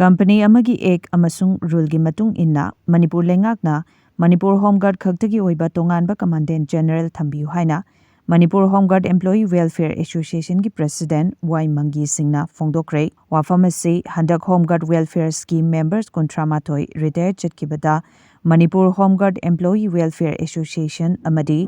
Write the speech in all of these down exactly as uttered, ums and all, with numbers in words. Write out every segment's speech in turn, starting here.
Company ꯑꯃꯒꯤ ꯑꯦꯛ ꯑꯃꯁꯨꯡ ꯔꯨꯜꯒꯤ ꯃꯇꯨꯡ ꯏꯟꯅ ꯃꯅꯤꯄꯨꯔ ꯂꯩꯉꯥꯛꯅ ꯃꯅꯤꯄꯨꯔ ꯍꯣꯝ ꯒꯥꯔꯗ ꯈꯛꯇꯒꯤ ꯑꯣꯏꯕ ꯇꯣꯉꯥꯟꯕ ꯀꯃꯥꯟꯗꯦꯟ ꯖꯦꯅꯔꯦꯜ ꯊꯝꯕꯤꯌꯨ ꯍꯥꯏꯅ Manipur home guard employee welfare ꯑꯦꯁꯣꯁꯤꯌꯦꯁꯟꯒꯤ ꯄ꯭ꯔꯦꯁꯤꯗꯦꯟꯠ ꯋꯥꯏ ꯃꯪꯒꯤ ꯁꯤꯡꯅ ꯐꯣꯡꯗꯣꯛꯈ꯭ꯔꯦ꯫ ꯋꯥꯐꯝ ꯑꯁꯤ ꯍꯟꯗꯛ home guard welfare scheme members ꯀꯨꯟꯊ꯭ꯔꯥ ꯃꯥꯊꯣꯏ ꯔꯤꯇꯥꯌꯔ ꯆꯠꯈꯤꯕꯗ Manipur home guard employee welfare association ꯑꯃꯗꯤ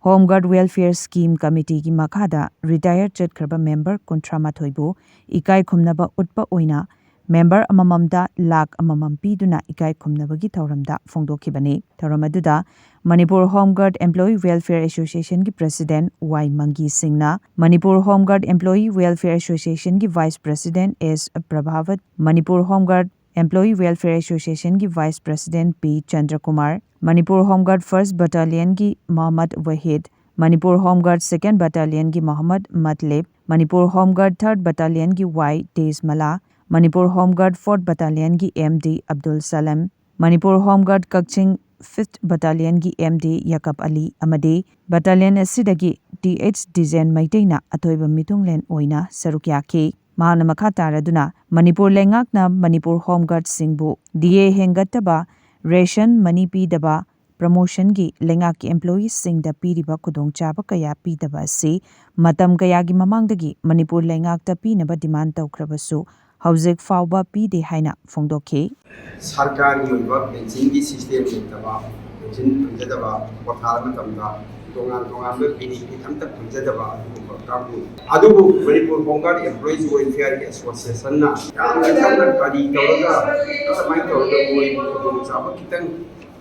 ꯍꯣꯝ ꯒꯥꯔꯗ ꯋꯦꯜꯐꯤꯌꯔ ꯁ꯭ꯀꯤꯝ ꯀꯃꯤꯇꯤꯒꯤ ꯃꯈꯥꯗ ꯔꯤꯇꯥꯌꯔ ꯆꯠꯈ꯭ꯔꯕ ꯃꯦꯝꯕꯔ ꯀꯨꯟꯊ꯭ꯔꯥ ꯃꯥꯊꯣꯏꯕꯨ ꯏꯀꯥꯏ ꯈꯨꯝꯅꯕ ꯎꯠꯄ ꯑꯣꯏꯅ ꯃꯦꯝꯕꯔ ꯑꯃꯃꯝꯗ ꯂꯥꯈ ꯑꯃꯃꯝ ꯄꯤꯗꯨꯅ ꯏꯀꯥꯏ ꯈꯨꯝꯅꯕꯒꯤ ꯊꯧꯔꯝꯗ ꯐꯣꯡꯗꯣꯛꯈꯤꯕꯅꯤ꯫ ꯊꯧꯔꯝ ꯑꯗꯨꯗ Manipur home guard employee welfare ꯑꯦꯁꯣꯁꯤꯌꯦꯁꯟꯒꯤ ꯄ꯭ꯔꯦꯁꯤꯗꯦꯟꯠ ꯋꯥꯏ ꯃꯪꯒꯤ ꯁꯤꯡꯅ Manipur home guard employee welfare ꯑꯦꯁꯣꯁꯤꯌꯦꯁꯟꯒꯤ vice president S Prabhabati, Manipur home guard employee welfare ꯑꯦꯁꯣꯁꯤꯌꯦꯁꯟꯒꯤ vice president P Chandrakumar, Manipur home guard first ꯕꯠꯇꯥꯂꯤꯌꯟꯒꯤ Mohammad Wahid, Manipur home guard second ꯕꯠꯇꯥꯂꯤꯌꯟꯒꯤ Mohammad Matlib, Manipur home guard third ꯕꯠꯇꯥꯂꯤꯌꯟꯒꯤ Y Tejmala, Manipur home guard fourth ꯕꯠꯇꯥꯂꯤꯌꯟꯒꯤ M D Abdul Salam, Manipur home guard Kakching fifth ꯕꯠꯇꯥꯂꯤꯌꯟꯒꯤ M ꯗꯤ ꯌꯥꯀꯕ ꯑꯂꯤ ꯑꯃꯗꯤ battalion ꯑꯁꯤꯗꯒꯤ T H ꯗꯤꯖꯦꯟ ꯃꯩꯇꯩꯅ ꯑꯊꯣꯏꯕ ꯃꯤꯊꯨꯡꯂꯦꯟ ꯑꯣꯏꯅ ꯁꯔꯨꯛ ꯌꯥꯈꯤ꯫ ꯃꯍꯥꯛꯅ ꯃꯈꯥ ꯇꯥꯔꯗꯨꯅ ꯃꯅꯤꯄꯨꯔ ꯂꯩꯉꯥꯛꯅ ꯃꯅꯤꯄꯨꯔ ꯍꯣꯝ ꯒꯥꯔꯗꯁꯤꯡꯕꯨ ꯗꯤ ꯑꯦ ꯍꯦꯟꯒꯠꯇꯕ, ꯔꯦꯁꯟ ꯃꯅꯤ ꯄꯤꯗꯕ, ꯄ꯭ꯔꯃꯣꯁꯟꯒꯤ ꯂꯩꯉꯥꯛꯀꯤ ꯑꯦꯝꯄ꯭ꯂꯣꯌꯤꯁꯤꯡꯗ ꯄꯤꯔꯤꯕ ꯈꯨꯗꯣꯡꯆꯥꯕ ꯀꯌꯥ ꯄꯤꯗꯕ ꯑꯁꯤ ꯃꯇꯝ ꯀꯌꯥꯒꯤ ꯃꯃꯥꯡꯗꯒꯤ ꯃꯅꯤꯄꯨꯔ ꯂꯩꯉꯥꯛꯇ ꯄꯤꯅꯕ ꯗꯤꯃꯥꯟ ꯇꯧꯈ꯭ꯔꯕꯁꯨ ꯍꯧꯖꯤꯛ ꯐꯥꯎꯕ ꯄꯤꯗꯦ ꯍꯥꯏꯅ ꯐꯣꯡꯗꯣꯛꯈꯤ꯫ ꯁꯔꯀꯥꯔꯒꯤ ꯑꯣꯏꯕ ꯄꯦꯟꯁꯤꯟꯒꯤ ꯁꯤꯁꯇꯦꯝ ꯂꯩꯇꯕ, ꯄꯦꯟꯁꯤꯟ ꯐꯪꯖꯗꯕ, ꯄꯣꯊꯥ ꯃꯇꯝꯗ ꯇꯣꯉꯥꯟ ꯇꯣꯉꯥꯟꯕ ꯕꯦꯅꯤꯐꯤꯠ ꯑꯝꯇ ꯐꯪꯖꯗꯕ ꯑꯗꯨꯒꯨꯝꯕ ꯀꯥꯡꯕꯨ꯫ ꯑꯗꯨꯕꯨ ꯃꯅꯤꯄꯨꯔ ꯍꯣꯝ ꯒꯥꯔꯗ ꯑꯦꯝꯄ꯭ꯂꯣꯌꯤꯁ ꯋꯦꯜꯐꯤꯌꯔꯒꯤ ꯑꯦꯁꯣꯁꯤꯌꯦꯁꯟꯅ ꯌꯥꯝꯅ ꯀꯟꯅ ꯀꯔꯤ ꯇꯧꯔꯒ, ꯀꯃꯥꯏꯅ ꯇꯧꯔꯒ ꯃꯣꯏ ꯈꯨꯗꯣꯡꯆꯥꯕ ꯈꯤꯇꯪ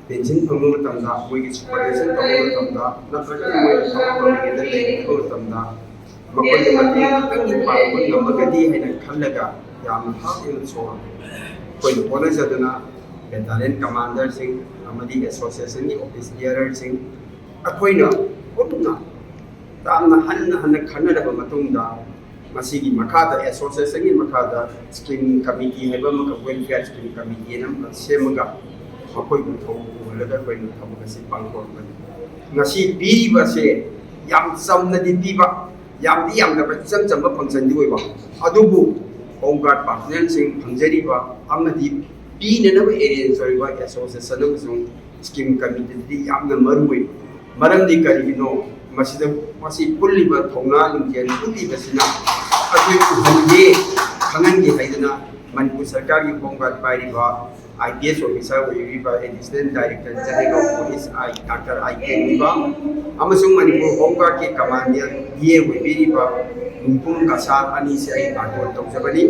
ꯄꯦꯟꯁꯤꯟ ꯐꯪꯕ ꯃꯇꯝꯗ, ꯃꯣꯏꯒꯤ ꯁꯨꯄꯔꯚꯤꯖꯟ ꯇꯧꯕ ꯃꯇꯝꯗ, ꯅꯠꯇ꯭ꯔꯒ ꯃꯣꯏ ꯊꯕꯛ ꯇꯧꯔꯤꯉꯩꯗ ꯂꯩꯕ ꯃꯇꯝꯗ ꯃꯈꯣꯏꯗ ꯃꯇꯦꯡ ꯈꯤꯇꯪꯗꯤ ꯄꯥꯡꯕ ꯉꯝꯃꯒꯗꯤ ꯍꯥꯏꯅ ꯈꯜꯂꯒ ꯌꯥꯝꯅ ꯍꯥꯞꯅ ꯁꯣꯛꯑ ꯑꯩꯈꯣꯏꯅ ꯍꯣꯠꯅꯖꯗꯨꯅ ꯕꯦꯇꯥꯂꯤꯌꯟ ꯀꯃꯥꯟꯗꯔꯁꯤꯡ ꯑꯃꯗꯤ ꯑꯦꯁꯣꯁꯤꯌꯦꯁꯟꯒꯤ ꯑꯣꯐꯤꯁ ꯕꯤꯌꯔꯔꯁꯤꯡ ꯑꯩꯈꯣꯏꯅ ꯄꯨꯟꯅ ꯌꯥꯝꯅ ꯍꯟꯅ ꯍꯟꯅ ꯈꯟꯅꯔꯕ ꯃꯇꯨꯡꯗ ꯃꯁꯤꯒꯤ ꯃꯈꯥꯗ ꯑꯦꯁꯣꯁꯤꯌꯦꯁꯟꯒꯤ ꯃꯈꯥꯗ ꯁ꯭ꯀꯤꯝ ꯀꯃꯤꯇꯤ ꯍꯥꯏꯕ ꯑꯃꯒ ꯋꯦꯜꯐꯤꯌꯔ ꯁ꯭ꯀꯤꯝ ꯀꯃꯤꯇꯤ ꯍꯥꯏꯅ ꯑꯃꯈꯛ ꯁꯦꯝꯃꯒ ꯃꯈꯣꯏꯕꯨ ꯊꯧ ꯄꯨꯍꯜꯂꯒ ꯑꯩꯈꯣꯏꯅ ꯊꯕꯛ ꯑꯁꯤ ꯄꯥꯡꯊꯣꯔꯛꯄꯅꯤ꯫ ꯉꯁꯤ ꯄꯤꯔꯤꯕ ꯑꯁꯦ ꯌꯥꯝ ꯆꯝꯅꯗꯤ ꯄꯤꯕ, ꯌꯥꯝꯗꯤ ꯌꯥꯝꯗꯕ, ꯏꯆꯝ ꯆꯝꯕ ꯐꯪꯁꯟꯗꯤ ꯑꯣꯏꯕ, ꯑꯗꯨꯕꯨ ꯍꯣꯝ ꯒꯥꯔꯗ ꯄꯥꯔꯁꯅꯦꯜꯁꯤꯡ ꯐꯪꯖꯔꯤꯕ ꯑꯃꯗꯤ ꯄꯤꯅꯅꯕ ꯑꯦꯔꯦꯟꯖ ꯑꯣꯏꯔꯤꯕ ꯑꯦꯁꯣꯁꯤꯌꯦꯁꯟ ꯑꯃꯁꯨꯡ ꯁ꯭ꯀꯤꯝ ꯀꯃꯤꯇꯤꯗꯗꯤ ꯌꯥꯝꯅ ꯃꯔꯨ ꯑꯣꯏ꯫ ꯃꯔꯝꯗꯤ ꯀꯔꯤꯒꯤꯅꯣ? ꯃꯁꯤꯗ, ꯃꯁꯤ ꯄꯨꯜꯂꯤꯕ ꯊꯧꯅꯥ ꯂꯤꯡꯖꯦꯜ ꯄꯨꯜꯂꯤꯕꯁꯤꯅ ꯑꯩꯈꯣꯏ ꯎꯍꯟꯒꯦ, ꯈꯪꯍꯟꯒꯦ ꯍꯥꯏꯗꯅ ꯃꯅꯤꯄꯨꯔ ꯁꯔꯀꯥꯔꯒꯤ ꯍꯣꯝ ꯒꯥꯔꯗ ꯄꯥꯏꯔꯤꯕ ꯑꯥꯏ ꯄꯤ ꯑꯦꯁ ꯑꯣꯐꯤꯁꯥꯔ ꯑꯣꯏꯕꯤꯔꯤꯕ additional director general of police I doctor I K Muivah ꯑꯃꯁꯨꯡ ꯃꯅꯤꯄꯨꯔ ꯍꯣꯝ ꯒꯥꯔꯗꯀꯤ ꯀꯃꯥꯟꯗꯦꯟ ꯗꯤ ꯑꯦ ꯑꯣꯏꯕꯤꯔꯤꯕ ꯅꯨꯡꯄꯨꯝ ꯀꯁꯥꯔ ꯑꯅꯤꯁꯦ ꯑꯩ ꯕꯥꯔꯇꯣꯟ ꯇꯧꯖꯕꯅꯤ꯫